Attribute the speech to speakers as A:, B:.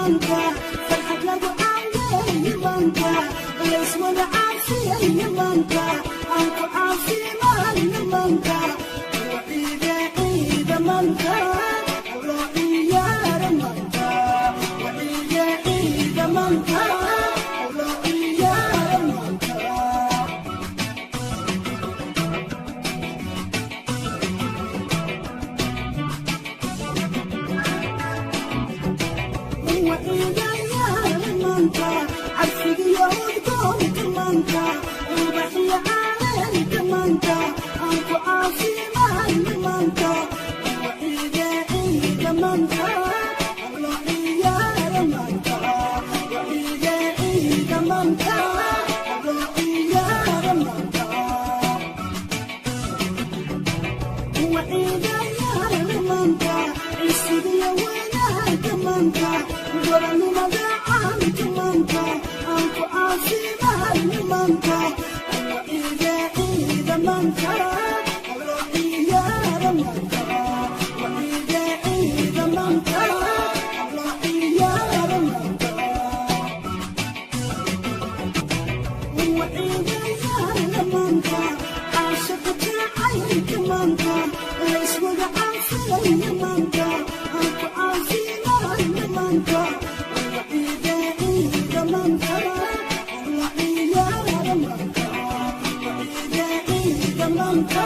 A: Maanta, farxad lagu caaweeye maanta, layswada caafiyay maanta, aan ku caafimaadna maanta. Waciide ciida maanta, loo ciyaara maanta. Waciide ciida maanta, loo ciyaara maanta. Maanta carfigiyo udgoonka maanta, ubaxyo caleenta maanta, aan ku caafimaadna maanta. Waciide ciida maanta, loo ciyaara maanta. Waciide ciida maanta, loo ciyaara maanta. Waciidayaala maanta, cisigiyo wanaaga maanta, gobolnimada caanka maanta, aan ku caafimaadna maanta. Waciide ciida maanta, loo ciyaara maanta. Waciide ciida maanta, loo ciyaara maanta. Waciidayaala maanta, caashaqa jacaylka maanta, layswada caafiyaya maanta, aan ku caafimaadna maanta. Waciide ciida maanta, la ciyaara maanta. Waciide ciida maanta,